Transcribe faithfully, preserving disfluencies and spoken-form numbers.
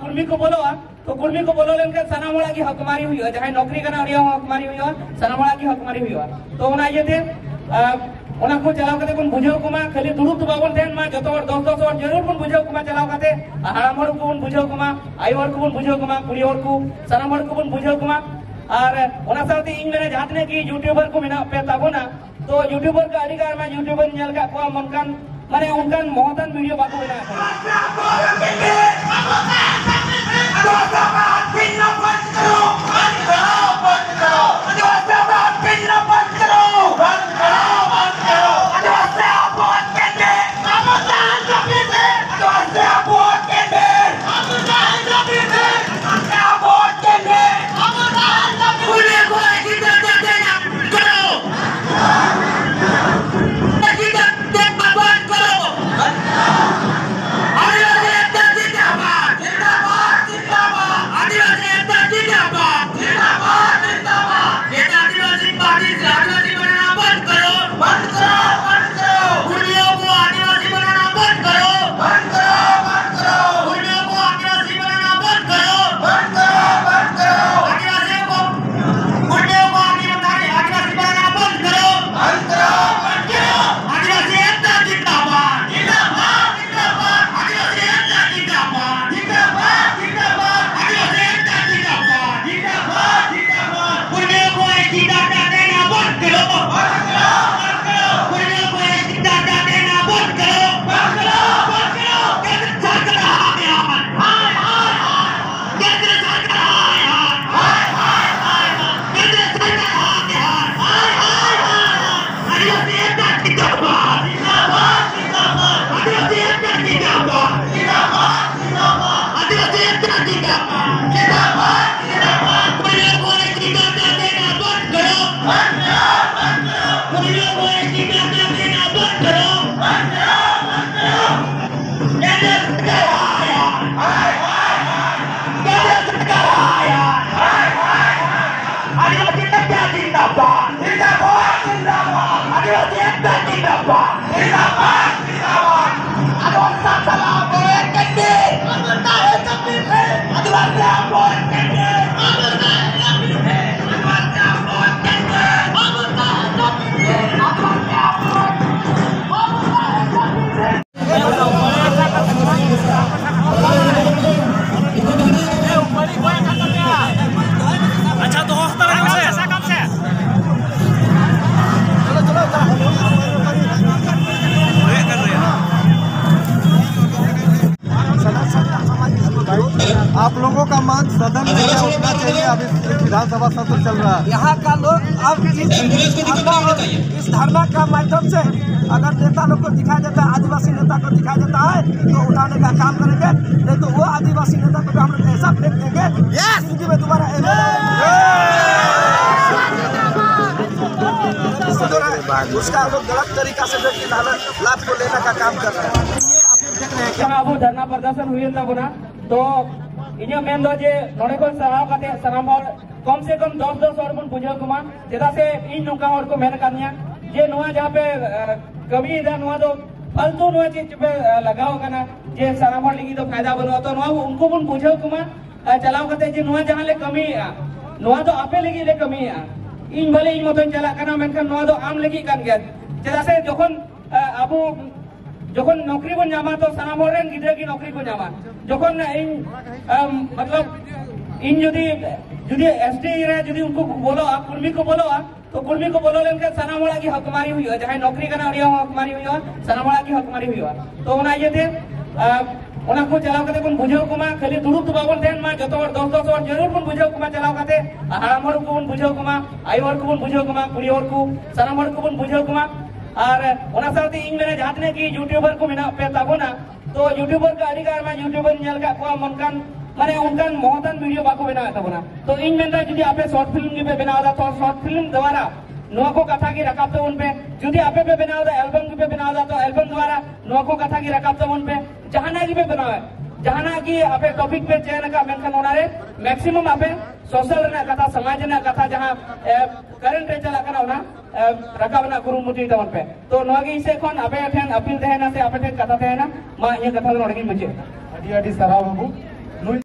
ᱠᱩᱲᱢᱤ ᱠᱚ ᱵᱚᱞᱚᱜᱼᱟ, ᱛᱚ ᱠᱩᱲᱢᱤ ᱠᱚ ᱵᱚᱞᱚ ᱞᱮᱱᱠᱷᱟᱱ ᱥᱟᱱᱟᱢ ᱦᱚᱲᱟᱜ ᱜᱮ ᱦᱚᱠᱢᱟᱨᱤ ᱦᱩᱭᱩᱜᱼᱟ, ᱡᱟᱦᱟᱸᱭ ᱱᱚᱠᱨᱤ ᱠᱟᱱᱟ ᱩᱱᱤᱭᱟᱜ ᱦᱚᱸ ᱦᱚᱠᱢᱟᱨᱤ ᱦᱩᱭᱩᱜᱼᱟ, ᱥᱟᱱᱟᱢ ᱦᱚᱲᱟᱜ ᱜᱮ ᱦᱚᱠᱢᱟᱨᱤ ᱦᱩᱭᱩᱜᱼᱟ᱾ ᱛᱚ ᱚᱱᱟ ᱤᱭᱟᱹᱛᱮ ᱟᱨ ᱚᱱᱟ ᱠᱚ ᱪᱟᱞᱟᱣ ᱠᱟᱛᱮ ᱵᱚᱱ ᱵᱩᱡᱷᱟᱹᱣ ᱠᱚᱢᱟ, ᱠᱷᱟᱹᱞᱤ ᱫᱩᱲᱩᱵ ᱫᱚ ᱵᱟᱵᱚᱱ ᱛᱟᱦᱮᱱ ᱢᱟ, ᱡᱚᱛᱚ ᱦᱚᱲ ᱫᱚᱥ ᱫᱚᱥ ᱦᱚᱲ ᱡᱟᱹᱨᱩᱲ ᱵᱚᱱ ᱵᱩᱡᱷᱟᱹᱣ ᱠᱚᱢᱟ ᱪᱟᱞᱟᱣ ᱠᱟᱛᱮ, ᱦᱟᱲᱟᱢ ᱦᱚᱲ ᱠᱚᱵᱚᱱ ᱵᱩᱡᱷᱟᱹᱣ ᱠᱚᱢᱟ, ᱟᱭᱳ ᱦᱚᱲ ᱠᱚᱵᱚᱱ ᱵᱩᱡᱷᱟᱹᱣ ᱠᱚᱢᱟ, ᱠᱩᱲᱤ ᱦᱚᱲ ᱠᱚ, ᱥᱟᱱᱟᱢ ᱦᱚᱲ ᱠᱚᱵᱚᱱ ᱵᱩᱡᱷᱟᱹᱣ ᱠᱚᱢᱟ᱾ ᱟᱨ ᱚᱱᱟ ᱥᱟᱶᱛᱮ ᱤᱧ ᱢᱮᱱᱟ, ᱡᱟᱦᱟᱸ ᱛᱤᱱᱟᱹᱜ ᱜᱮ YouTuber ᱠᱚ ᱢᱮᱱᱟᱜ ᱯᱮ ᱛᱟᱵᱚᱱᱟ, ᱛᱚ YouTuber ᱠᱚ ᱟᱹᱰᱤ ᱜᱟᱱ ᱟᱭᱢᱟ YouTuber ᱧᱮᱞ ᱠᱟᱜ ᱠᱚᱣᱟ, ᱢᱮᱱᱠᱷᱟᱱ ᱢᱟᱱᱮ ᱚᱱᱠᱟᱱ ᱢᱚᱦᱚᱛᱟᱱ video ᱵᱟᱠᱚ ᱵᱮᱱᱟᱣ ᱠᱟᱫᱟ᱾ आप लोगों का मांग सदन में क्या उठना चाहिए? अभी विधानसभा सत्र चल रहा है। यहाँ का लोग अब इस धरना और इस धरना का माध्यम से अगर नेता लोग को दिखाई देता है, आदिवासी नेता को दिखाई देता है, तो उठाने का काम करेंगे, नहीं तो वो आदिवासी नेता को हम लोग ऐसा फेंक देंगे, जिंदगी में दोबारा एमएलए उसका हम लोग गलत तरीका से जो कि लाभ, लाभ को लेने का काम कर रहे हैं। ᱡᱟᱦᱟᱸ ᱟᱵᱚ ᱫᱷᱟᱨᱱᱟ ᱯᱨᱚᱫᱚᱨᱥᱚᱱ ᱦᱩᱭᱮᱱ ᱛᱟᱵᱚᱱᱟ, ᱛᱚ ᱤᱧᱟᱹᱜ ᱢᱮᱱ ᱫᱚ ᱡᱮ ᱱᱚᱰᱮ ᱠᱷᱚᱱ ᱥᱟᱦᱟᱣ ᱠᱟᱛᱮ ᱥᱟᱱᱟᱢ ᱦᱚᱲ ᱠᱚᱢ ᱥᱮ ᱠᱚᱢ ᱫᱚᱥ ᱫᱚᱥ ᱦᱚᱲ ᱵᱚᱱ ᱵᱩᱡᱷᱟᱹᱣ ᱠᱚᱢᱟ᱾ ᱪᱮᱫᱟᱜ ᱥᱮ ᱤᱧ ᱱᱚᱝᱠᱟ ᱦᱚᱲ ᱠᱚ ᱢᱮᱱ ᱟᱠᱟᱫᱤᱧᱟ ᱡᱮ ᱱᱚᱣᱟ ᱡᱟᱦᱟᱸ ᱯᱮ, ᱮ, ᱠᱟᱹᱢᱤᱭᱮᱫᱟ, ᱱᱚᱣᱟ ᱫᱚ ᱯᱷᱟᱞᱛᱩ, ᱱᱚᱣᱟ ᱪᱮᱫ ᱪᱚᱯᱮ, ᱮ, ᱞᱟᱜᱟᱣ ᱟᱠᱟᱱᱟ ᱡᱮ ᱥᱟᱱᱟᱢ ᱦᱚᱲ ᱞᱟᱹᱜᱤᱫ ᱫᱚ ᱯᱷᱟᱭᱫᱟ ᱵᱟᱹᱱᱩᱜᱼᱟ᱾ ᱛᱚ ᱱᱚᱣᱟ ᱩᱱᱠᱩ ᱵᱚᱱ ᱵᱩᱡᱷᱟᱹᱣ ᱠᱚᱢᱟ, ᱮ, ᱪᱟᱞᱟᱣ ᱠᱟᱛᱮ ᱡᱮ ᱱᱚᱣᱟ ᱡᱟᱦᱟᱸ ᱞᱮ ᱠᱟᱹᱢᱤᱭᱮᱫᱼᱟ, ᱱᱚᱣᱟ ᱫᱚ ᱟᱯᱮ ᱞᱟᱹᱜᱤᱫ ᱞᱮ ᱠᱟᱹᱢᱤᱭᱮᱫᱼᱟ᱾ ᱤᱧ ᱵᱷᱟᱞᱮ ᱤᱧ ᱢᱚᱛᱚᱧ ᱪᱟᱞᱟᱜ ᱠᱟᱱᱟ, ᱢᱮᱱᱠᱷᱟᱱ ᱱᱚᱣᱟ ᱫᱚ ᱟᱢ ᱞᱟᱹᱜᱤᱫ ᱠᱟᱱ ᱜᱮᱭᱟ᱾ ᱪᱮᱫᱟᱜ ᱥᱮ ᱡᱚᱠᱷᱚᱱ, ᱮ, ᱟᱵᱚ ᱡᱚᱠᱷᱚᱱ ᱱᱚᱠᱨᱤ ᱵᱚᱱ ᱧᱟᱢᱟ, ᱛᱚ ᱥᱟᱱᱟᱢ ᱦᱚᱲ ᱨᱮᱱ ᱜᱤᱫᱽᱨᱟᱹ ᱜᱮ ᱱᱚᱠᱨᱤ ᱠᱚ ᱧᱟᱢᱟ᱾ ᱡᱚᱠᱷᱚᱱ ᱤᱧ, ᱮᱢ, ᱢᱚᱛᱞᱚᱵ, ᱤᱧ ᱡᱩᱫᱤ, ᱡᱩᱫᱤ ᱮᱥᱴᱤ ᱨᱮ ᱡᱩᱫᱤ ᱩᱱᱠᱩ ᱠᱚ ᱵᱚᱞᱚᱜᱼᱟ, ᱠᱩᱲᱢᱤ ᱠᱚ ᱵᱚᱞᱚᱜᱼᱟ, ᱛᱚ ᱠᱩᱲᱢᱤ ᱠᱚ ᱵᱚᱞᱚ ᱞᱮᱱᱠᱷᱟᱱ ᱥᱟᱱᱟᱢ ᱦᱚᱲᱟᱜ ᱜᱮ ᱦᱚᱠᱢᱟᱨᱤ ᱦᱩᱭᱩᱜᱼᱟ᱾ ᱡᱟᱦᱟᱸᱭ ᱱᱚᱠᱨᱤ ᱠᱟᱱᱟ ᱩᱱᱤᱭᱟᱜ ᱦᱚᱸ ᱦᱚᱠᱢᱟᱨᱤ ᱦᱩᱭᱩᱜᱼᱟ, ᱥᱟᱱᱟᱢ ᱦᱚᱲᱟᱜ ᱜᱮ ᱦᱚᱠᱢᱟᱨᱤ ᱦᱩᱭᱩᱜᱼᱟ᱾ ᱛᱚ ᱚᱱᱟ ᱤᱭᱟᱹᱛᱮ, ᱟ, ᱚᱱᱟ ᱠᱚ ᱪᱟᱞᱟᱣ ᱠᱟᱛᱮ ᱵᱚᱱ ᱵᱩᱡᱷᱟᱹᱣ ᱠᱚᱢᱟ, ᱠᱷᱟᱹᱞᱤ ᱫᱩᱲᱩᱵ ᱫᱚ ᱵᱟᱵᱚᱱ ᱛᱟᱦᱮᱱ ᱢᱟ, ᱡᱚᱛᱚ ᱦᱚᱲ ᱫᱚᱥ ᱫᱚᱥ ᱦᱚᱲ ᱡᱟᱹᱨᱩᱲ ᱵᱚᱱ ᱵᱩᱡᱷᱟᱹᱣ ᱠᱚᱢᱟ ᱪᱟᱞᱟᱣ ᱠᱟᱛᱮ, ᱦᱟᱲᱟᱢ ᱦᱚᱲ ᱠᱚᱵᱚᱱ ᱵᱩᱡᱷᱟᱹᱣ ᱠᱚᱢᱟ, ᱟᱭᱳ ᱦᱚᱲ ᱠᱚᱵᱚᱱ ᱵᱩᱡᱷᱟᱹᱣ ᱠᱚᱢᱟ, ᱠᱩᱲᱤ ᱦᱚᱲ ᱠᱚ, ᱥᱟᱱᱟᱢ ᱦᱚᱲ ᱠᱚᱵᱚᱱ ᱵᱩᱡᱷᱟᱹᱣ ᱠᱚᱢᱟ᱾ ᱟᱨ ᱚᱱᱟ ᱥᱟᱶᱛᱮ ᱤᱧ ᱢᱮᱱᱟ, ᱡᱟᱦᱟᱸ ᱛᱤᱱᱟᱹᱜ ᱜᱮ ᱭᱩᱴᱩᱵᱟᱨ ᱠᱚ ᱢᱮᱱᱟᱜ ᱯᱮ ᱛᱟᱵᱚᱱᱟ, ᱛᱚ ᱭᱩᱴᱩᱵᱟᱨ ᱠᱚ ᱟᱹᱰᱤ ᱜᱟᱱ ᱟᱭᱢᱟ ᱭᱩᱴᱩᱵᱟᱨ ᱧᱮᱞ ᱟᱠᱟᱫ ᱠᱚᱣᱟ, ᱢᱮᱱᱠᱷᱟᱱ ᱢᱟᱱᱮ ᱚᱱᱠᱟᱱ ᱢᱚᱦᱚᱛᱟᱱ ᱵᱷᱤᱰᱤᱭᱳ ᱵᱟᱠᱚ ᱵᱮᱱᱟᱣᱮᱫ ᱛᱟᱵᱚᱱᱟ᱾ ᱛᱚ ᱤᱧ ᱢᱮᱱᱫᱟ, ᱡᱩᱫᱤ ᱟᱯᱮ ᱥᱚᱨᱴ ᱯᱷᱤᱞᱢ ᱜᱮᱯᱮ ᱵᱮᱱᱟᱣ ᱮᱫᱟ, ᱛᱚ ᱥᱚᱨᱴ ᱯᱷᱤᱞᱢ ᱫᱣᱟᱨᱟ ᱱᱚᱣᱟ ᱠᱚ ᱠᱟᱛᱷᱟ ᱜᱮ ᱨᱟᱠᱟᱵ ᱛᱟᱵᱚᱱ ᱯᱮ᱾ ᱡᱩᱫᱤ ᱟᱯᱮ ᱯᱮ ᱵᱮᱱᱟᱣ ᱮᱫᱟ, ᱮᱞᱵᱟᱢ ᱜᱮᱯᱮ ᱵᱮᱱᱟᱣ ᱮᱫᱟ, ᱛᱚ ᱮᱞᱵᱟᱢ ᱫᱣᱟᱨᱟ ᱱᱚᱣᱟ ᱠᱚ ᱠᱟᱛᱷᱟ ᱜᱮ ᱨᱟᱠᱟᱵ ᱛᱟᱵᱚᱱ ᱯᱮ᱾ ᱡᱟᱦᱟᱱᱟᱜ ᱜᱮᱯᱮ ᱵᱮᱱᱟᱣᱮᱫ, ᱡᱟᱦᱟᱱᱟᱜ ᱜᱮ ᱟᱯᱮ ᱴᱚᱯᱤᱠ ᱯᱮ ᱪᱮᱫ ᱟᱠᱟᱫ, ᱢᱮᱱᱠᱷᱟᱱ ᱚᱱᱟᱨᱮ ᱢᱮᱠᱥᱤᱢᱟᱢ ᱟᱯᱮ ᱥᱳᱥᱟᱞ ᱨᱮᱱᱟᱜ ᱠᱟᱛᱷᱟ, ᱥᱚᱢᱟᱡᱽ ᱨᱮᱱᱟᱜ ᱠᱟᱛᱷᱟ, ᱡᱟᱦᱟᱸ, ᱮ, ᱠᱟᱨᱮᱱᱴ ᱨᱮ ᱪᱟᱞᱟᱜ ᱠᱟᱱᱟ, ᱚᱱᱟ, ᱮ, ᱨᱟᱠᱟᱵ ᱨᱮᱱᱟᱜ ᱠᱩᱨᱩᱢᱩᱴᱩᱭ ᱛᱟᱵᱚᱱ ᱯᱮ᱾ ᱛᱚ ᱱᱚᱣᱟ ᱜᱮ ᱤᱧ ᱥᱮᱫ ᱠᱷᱚᱱ ᱟᱯᱮ ᱴᱷᱮᱱ ᱟᱯᱤᱞ ᱛᱟᱦᱮᱱᱟ ᱥᱮ ᱟᱯᱮ ᱴᱷᱮᱱ ᱠᱟᱛᱷᱟ ᱛᱟᱦᱮᱱᱟ᱾ ᱢᱟ ᱤᱧᱟᱹᱜ ᱠᱟᱛᱷᱟ ᱫᱚ ᱱᱚᱰᱮ ᱜᱤᱧ ᱢᱩᱪᱟᱹᱫ ᱮᱫᱟ᱾ ᱟᱹᱰᱤ ᱟᱹᱰᱤ ᱥᱟᱨᱦᱟᱣ ᱵᱟᱹᱵᱩ᱾